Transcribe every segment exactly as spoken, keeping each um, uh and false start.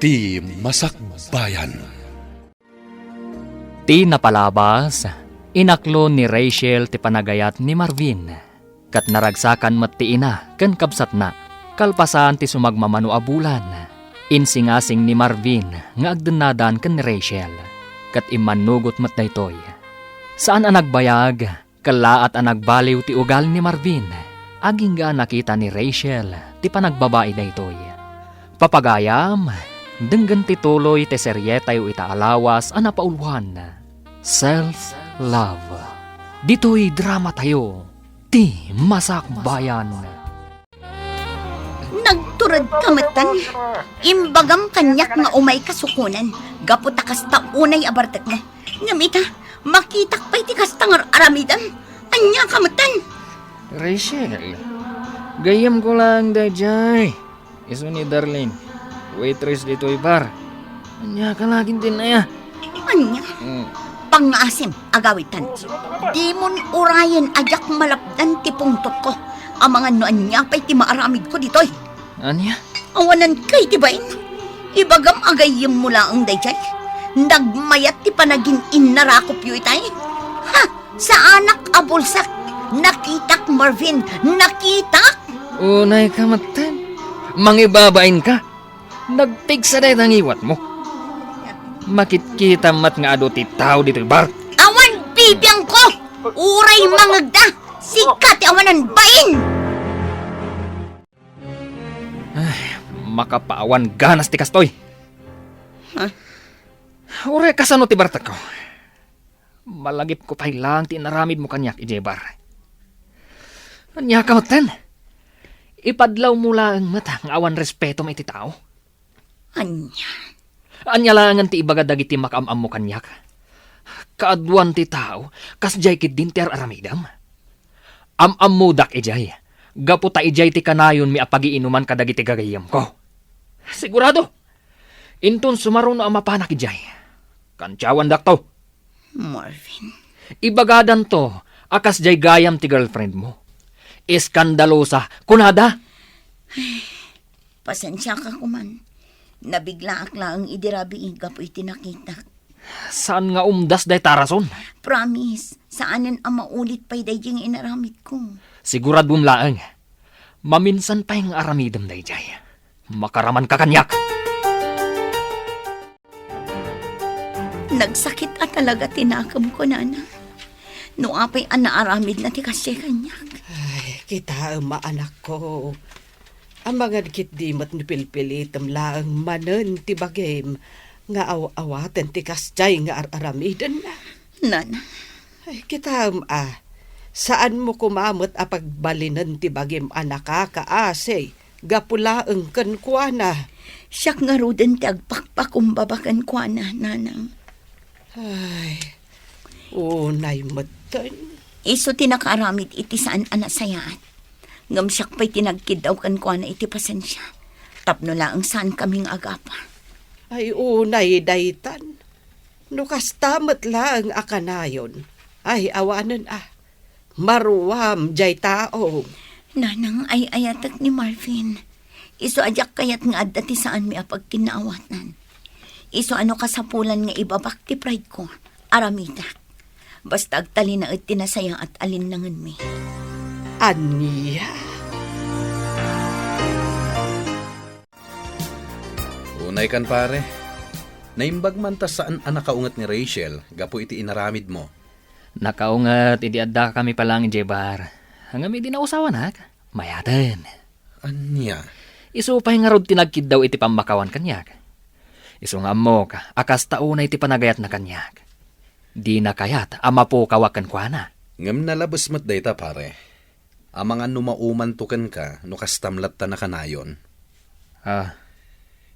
Ti Masakbayan. Ti napalabas, inaklo ni Rachel ti panagayat ni Marvin, ket naragsakan met ti ina ken kabsatna. Kalpasan ti sumagmamano a bulan, insingasing ni Marvin nga agdennadan ken ni Rachel, ket immannugot met daytoy. Saan a nagbayag, kellaat a nagbaliw ti ugali ni Marvin, agingga a nakita ni Rachel ti panagbabai daytoy. Papagayam, denggen ti tuloy ti serietayo ita a lawas a napauluan, Self Love. Ditoy dramatayo, Ti Masakbayan. Nagturedka metten. Imbagam kaniak nga umayka sukonen, gapu ta kasta unay a bartekmo. Ngem ita, makitak pay ti kasta nga ar-aramidem. Ania ka metten? Rachel, gayyemko laeng daydiay. Isu ni Darlene, waitress ditoy bar. Ania ka laeng din aya? Ania? Mm. Pangngaasim, agawitan. Dimon urayen a diak malapdan ti pungtotko. Amangan no ania pay ti maaramidko ditoy. Ania? Awanan kay ti bain. Ibagam a gayyemmo laeng daydiay. Nagmayat ti panagin-innarakopyo itay. Ha! Saanak a bulsak. Nakitak, Marvin. Nakitak. Unay ka metten. Mangibabain ka. Nagpigsa dayta ngiwatmo. Makitkita met nga adu ti tao ditoy bar. Awan bibiangko. Uray mangegda. Sika ti awanan bain. Ay, makapaawan ganas ti kastoy. Ha? Uray kasano ti bartekko? Malagipko pay laeng ti inaramidmo kaniak idiay bar. Ania ka metten? Ipadlawmo laeng met nga awan respetom iti tao. Ania? Ania laengen ti ibaga dagiti makaam-ammo kaniak? Kaaduan ti tao, kasdiay ketdin ti ar-aramidem. Am-ammodak idiay, gapu ta idiay ti kanayonmi a pagiinuman kadagiti gagayyemko. Sigurado! Inton sumaruno a mapanak idiay, kantiawandakto. Marvin. Ibagadanto a kasdiay gayam ti girlfriendmo. Eskandalosa, kunada. Pasensiaka koman. Nabiglaak laeng idi rabii gapu iti nakitak. Saan nga umdas dayta a rason? Promise, saanen a maulit pay daydi nga inaramidko. Siguradom laeng. Maminsan pay nga aramidem daydiay. Makaramanka kaniak. Nagsakit a talaga ti nakemko, Nana. No apay a naaramidna ti kasdiay kaniak? Ay, kitaem a, anakko. Amangan ketdi met no pilpilitem laeng manen ti bagim nga aw-awaten ti kasdiay nga ar-aramidenna. Nana. Ay, kitaem a, saanmo koma met a pagbalinen ti bagim a nakakaasi gapu laeng kenkuana. Siak ngaruden ti agpakpakumbaba kenkuana, Nanang. Ay, unay metten. Isu ti nakaaramid iti saan a nasayaat. Ngem siak pay ti nagkiddaw kenkuana iti pasensia. Tapno laeng saankami nga agapa. Ay, unay daytan. No kasta met laeng a kanayon, ay awanen a. Maruam diay tao. Nanang, ay-ayatek ni Marvin. Isu a diak kayat nga adda ti saanmi a pagkinnaawatan. Isu a no kasapulan nga ibabak ti pride ko, aramidak. Basta agtalinaed ti nasayaat a linnangenmi. Ania? Unay kan, pare. Naimbag man ta saan a nakaunget ni Rachel gapu iti inaramidmo. Nakaunget idi addakami pa laeng idiay bar. Ngem idi nausawanak, mayaten. Ania? Isu pay ngarud ti nagkiddaw iti pammakawan kaniak. Isu nga ammok a kasta unay ti panagayatna kaniak. Dina kayat a mapukawak kenkuana. Ngem nalabes met dayta, pare. Amangan no maumanto kenka no kastam latta nakanayon. Ah.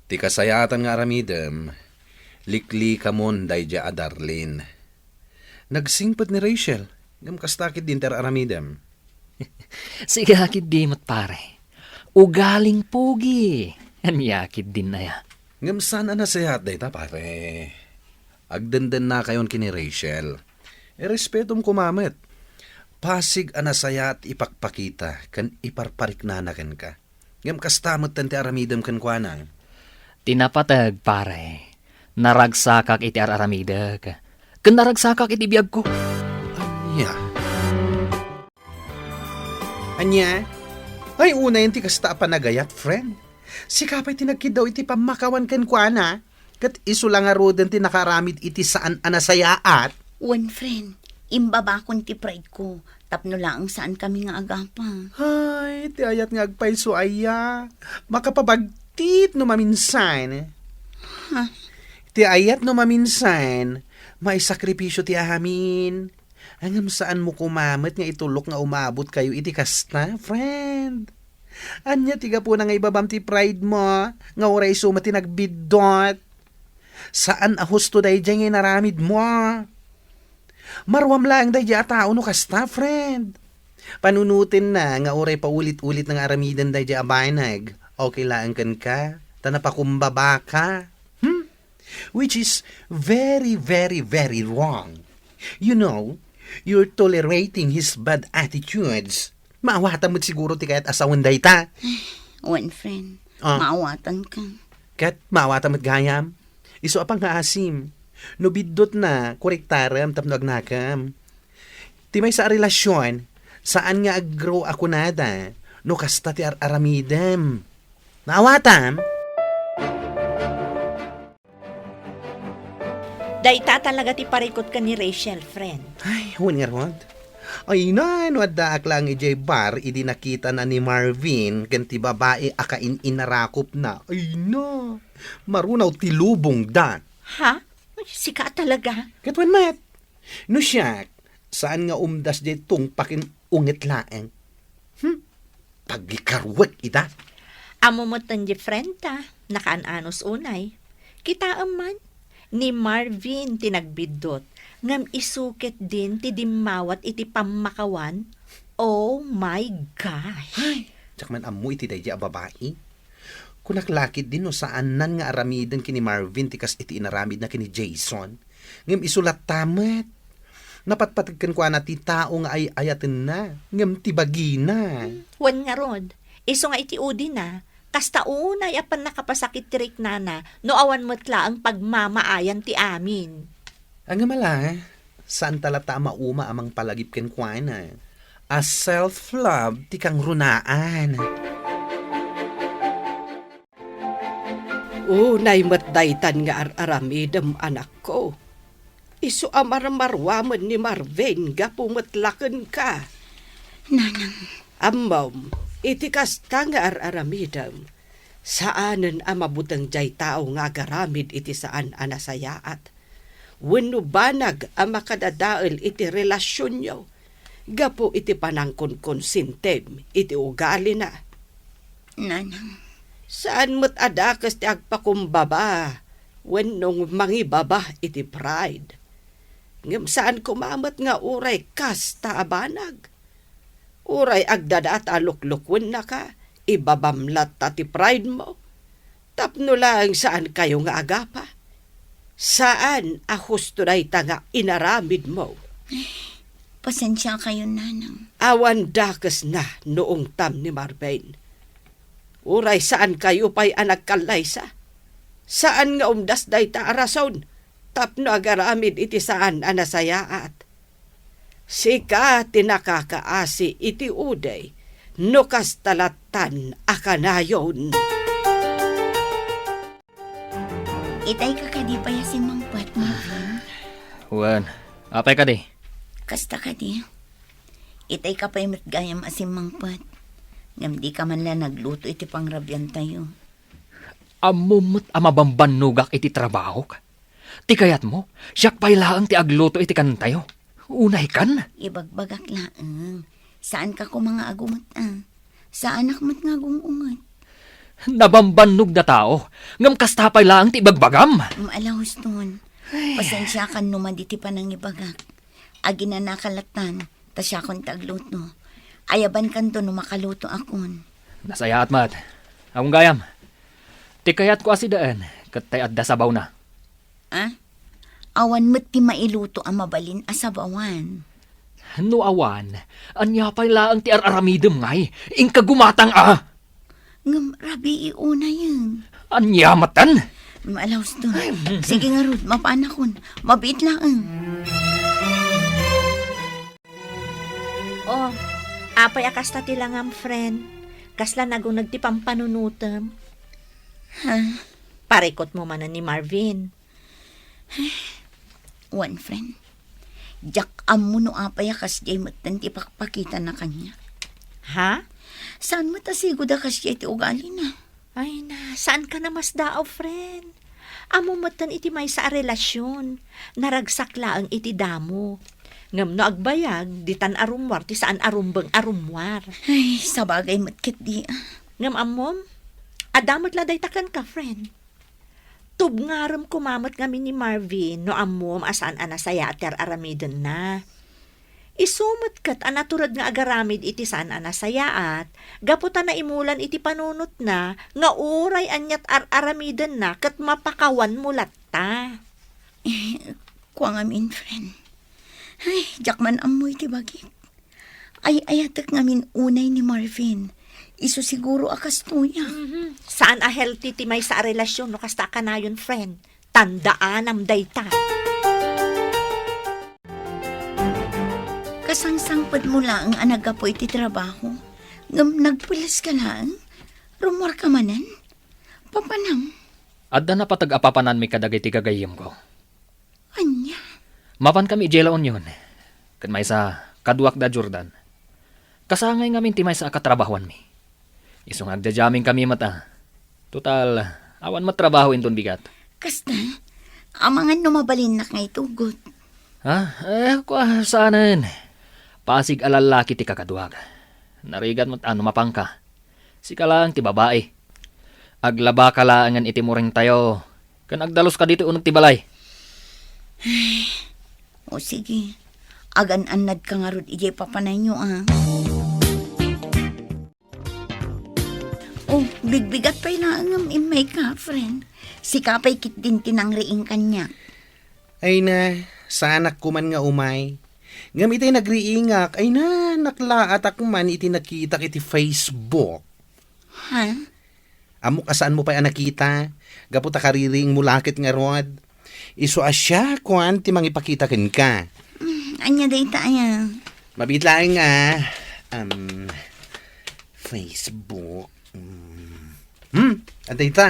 Ti kasayaatan nga aramidem, liklikamon daydiay a Darlene. Nagsingpet ni Rachel, ngem kasta ketdin ti ar-aramidem. Sika ketdi met, pare. Ugaling pogi. Ania ketdin aya? Ngem saan a nasayaat dayta, pare. Agdendennakayon ken ni Rachel. Irespetom koma met. Pasig a nasayaat ipakpakita ken iparpariknana kenka. Ngem kasta metten ti aramidem kenkuana. Ti napateg, pare, naragsakak iti ar-aramidek, ken naragsakak iti biagko. Ania? Ania? Ay, unayen ti kasta a panagayat, friend. Sika pay ti nagkiddaw iti pammakawan kenkuana, ket isu la ngaruden ti nakaaramid iti saan a nasayaat. Wen, friend, imbabakon ti pride ko tapno laeng saan kami nga agapa. Ay, ti ayat nga agpayso aya. Makapabagtit no maminsan. Ha? Ti ayat no maminsan, maisakripisyo ti amin. Ngem saanmo koma met nga itulok nga umabot kayo iti kasta, friend? Ania ti gapuna nga ibabam ti pride mo, nga uray isu met ti nagbiddut? Saan a husto daydiay nga inaramid mo. Maruam laeng daydiay a tao no kasta, friend. Panunotenna nga uray paulit-ulit nga aramiden daydiay a banag, okay laeng kenka, ta napakumbabaka. Hmm? Which is very, very, very wrong. You know, you're tolerating his bad attitudes. Maawatam met siguro ti kayat a sawen dayta. Wen, friend. Ah. Maawatanka. Ket maawatam met gayam. Isu a pangngaasim. No biddutna, korektarem tapno agnakem. Ti maysa a relasyon, saan nga ag-grow a kunada, no kasta ti ar-aramidem. Naawatam? Dayta talaga ti parikut ken ni Rachel, friend. Ay, wen ngarud. Ay na, no addaak laeng idiay bar idi nakitana ni Marvin ken ti babai a kain-inarakupna. Ay na, marunaw ti lubongda. Ha? Sika talaga? Ket wen met. No siak, saan nga umdas diay tungpaken unget laeng. Hmm? Pagikaruek ida. Ammo met ti friend ta, nakaan-anos unay. Kitaem man, ni Marvin ti nagbiddut, ngem isu ketdin ti dimmawat iti pammakawan. Oh my gosh! Ay, diak man ammo iti daydiay a babai. Kunak la ketdin no saannan nga aramiden ken ni Marvin ti kas iti inaramidna ken ni Jason. Ngem isu latta met. Napatpateg kenkuana ti tao nga ay-ayatenna, ngem ti bagina. Hmm, wen ngarud, isu nga iti udina, kasta unay a pannakapasakit ti riknana no awan met laeng pagmamaayan ti amin. Ngem ala, saanta latta a mauma a mangpalagip kenkuana. A self-love ti kangrunaan. Unay met daytan nga ar-aramidem, anakko. Isu a marmaruamen ni Marvin gapu met la kenka. Nanang. Ammom, iti kasta nga ar-aramidem, saanen a mabuteng diay tao nga agaramid iti saan a nasayaat wenno banag a makadadael iti relasionyo gapu iti panangkonkonsintem iti ugalina. Nanang. Saan met a dakes ti agpakumbaba wenno mangibaba iti pride. Ngem saan koma met nga uray kasta a banag. Uray agdadata a luklukuennaka, ibabam latta ti pride mo. Tapno laeng saan kayo nga agapa. Saan a husto dayta nga inaramid mo. Pasensia kayo, Nanang. Awan dakes na no ungtam ni Marvin. Uray saan kayo pay a nagkallaysa. Saan nga umdas dayta a rason tapno agaramid iti saan a nasayaat. Sika ti nakakaasi iti udey no kasta lattan a kanayon. Itay ka kadi pay a simmangpet, Marvin? Wen, apay kadi? Kasta kadi. Itay ka pay met gayam a simmangpet. Ngem di ka man la nagluto iti pangrabiantayo. Ammom met a mabambannogak iti trabahok. Ti kayatmo, siak pay laeng ti agluto iti kanentayo. Unaykan? Ibagbagak laeng. Saanka koma nga agunget a. Saanak met nga agung-unget. Nabambannog da tao, ngem kasta pay laeng ti ibagbagam. Mm, ala, huston. Ay. Pasensiakan no madi ti panangibagak. Aginanaka lattan, ta siakon ti agluto. Ayabankanto no makaluto akon. Nasayaat met. Awan gayam. Ti kayatko a sidaen, ket tay adda sabawna. Ah? Awan met ti mailuto a mabalin a sabawan. No awan, ania pay laeng ti ar-aramidem ngay? Inka gumatang a! Ngem rabii unayen. Ania metten? Maalaw, Sto. Ay, mm. Sige ngarud, mapanakon. Mabiit laeng. Oh, apay a kasta ti langam, friend? Kasla naguneg ti pampanunotem? Ha? Parikot mo manen ni Marvin. Wen, friend. Diak ammo no apay a kasdiay metten ti pakpakitana kaniak. Ha? Saan met a sigud a kasdiay ti ugalina? Ay na, saan ka na masdaaw, friend? Ammo metten iti maysa a relasyon. Naragsak laeng iti damo. Ngem no agbayag, ditan a rummuar ti saan a rumbeng a rummuar. Ay, sabagay met ketdi, ah. Ngem ammom, adda met la dayta kenka, friend. Tubngarem koma met ngamin ni Marvin no ammom a saan a nasayaat ti ar-aramidenna. Isu met ket a natured nga agaramid iti saan a nasayaat, gapu ta naimulan iti panunotna nga uray aniat ar-aramidenna ket mapakawanmo latta. Eh, kua ngamin, friend. Ay, diak man ammo iti bagik. Ay-ayatek ngamin unay ni Marvin. Isu siguro a kastoy, ah. Mhm. Saan a healthy ti maysa a relasyon no kasta a kanayon, friend. Tandaanam dayta. Kasangsangpetmo laeng a naggapu iti trabaho, ngem nagpuleska laeng? Rummuarka manen? Papanam? Adda napateg a papananmi kadagiti gagayyemko. Ania? Mapankami idiay La Union. Ket maysa, kaduak da Jordan. Kasangay ngamin ti maysa a katrabahoanmi. Isu nga agdiadiamingkami met a. Total, awan met trabaho inton bigat. Kasta, amangan no mabalinnak nga itugot. Ha? Eh, kua, saanen. Pasig a lallaki ti kakaduak. Narigat met a no mapanka. Sika laeng ti babai. Aglabaka laengen iti muringtayo, ken agdaluska ditoy uneg ti balay. O sige, agan-annadka ngarud idiay papanayyo, a. O, bigbigat pay laeng ngem immayka, friend. Sika pay ketdin ti nangriing kaniak. Ay na, saanak koman nga umay. Ngem itay nagriingak, ay na, naklaatak man iti nakitak iti Facebook. Ha? Ammok a saanmo pay a nakita, gapu ta kaririingmo la ket ngarud. Isu a siak kuan ti mangipakita kenka. Mm, ania dayta aya? Mabiit laeng a, um, Facebook. Mm. Hmm, adda ita.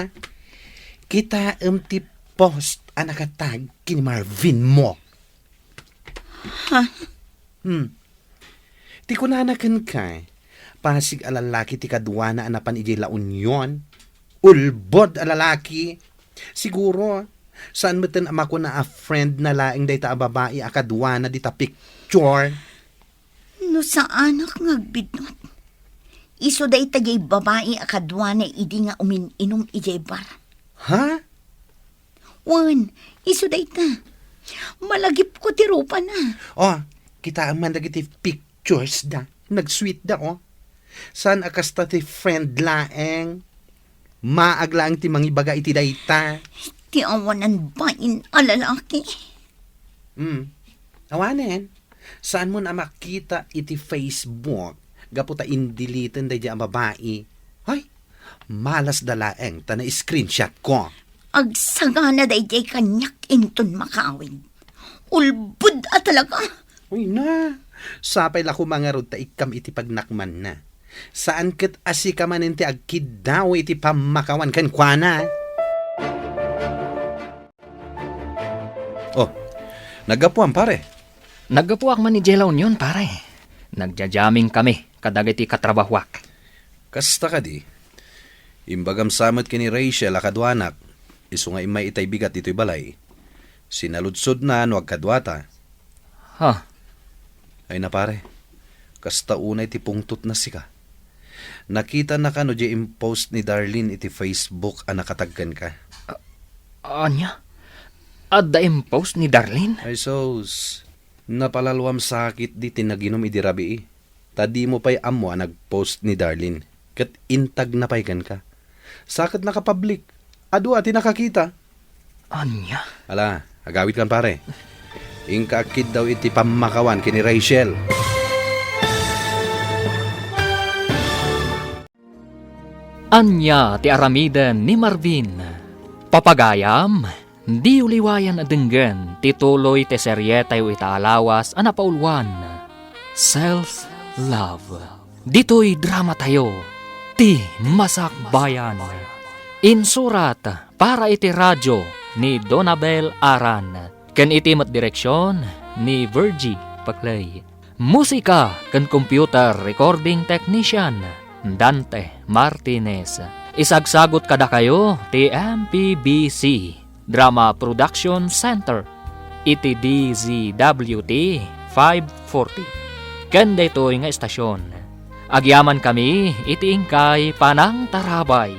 Kitaem ti post a nakatag ken ni Marvin mo. Ha? Hmm. Ti kunana kenka, pasig a lallaki ti kaduana a napan idiay La Union. Ulbod a lalaki. Siguro, saan metten a makuna a friend na laeng dayta a babai a kaduana dita picture? No saanak nga agbidngot, isu dayta diay babai a kaduana idi nga umin-inum idiay bar. Ha? Wen, isu dayta. Malagipko ti rupana. Oh, kitaem man dagiti pictures da. Nagsweet da, oh. Saan a kasta ti friend laeng? Maag laeng ti mangibaga iti dayta. Ti awanan bain a lalaki. Hmm. Awanen. Saanmon a makita iti Facebook gapu ta indeleten daydiay a babai. Hay, malasda laeng ta na-screenshot ko. Agsagana daydiay kaniak inton makawid. Ulbod a talaga. Uy na, sapay la koma ngarud ta ikkam iti pagnakmanna. Saan ket a sika manen ti agkiddaw iti pammakawan kenkuana. Oh, naggapuam, pare? Naggapuak man idiay La Union, pare. Nagdiadiamingkami kadagiti katrabahoak. Kasta kadi, imbagam sa met ken ni Rachel a kaduanak, isu nga immay itay bigat ditoy balay. Sinaludsodna no agkaduata. Ha? Ay na, pare, kasta unay ti pungtotna sika. Nakitana kano diay impost ni Darlene iti Facebook a nakatag kenka? A-, ania? Adda impost ni Darlene? Ay sus, napalalwam sakit di ti naginum idi rabii. Ta dimo pay ammo a nagpost ni Darlene, ket intagna pay kenka. Sa ket nakapublic, adu a ti nakakita. Ania? Ala, agawidkan, pare. Inka agkiddaw iti pammakawan ken ni Rachel. Ania ti aramiden ni Marvin? Papagayam, diyo liwayan a denggen ti tuloy ti serietayo ita a lawas a napauluan, Self Love. Ditoy dramatayo, Ti Masakbayan. Insurat para iti radio ni Donabel Aran, ken iti met direksion ni Virgie Paclay. Musika ken computer recording technician, Dante Martinez. Isagsagut kadakayo ti M P B C Drama Production Center iti D Z W T five forty. Ken daytoy nga estasyon, agyamankami iti inkay panangtarabay.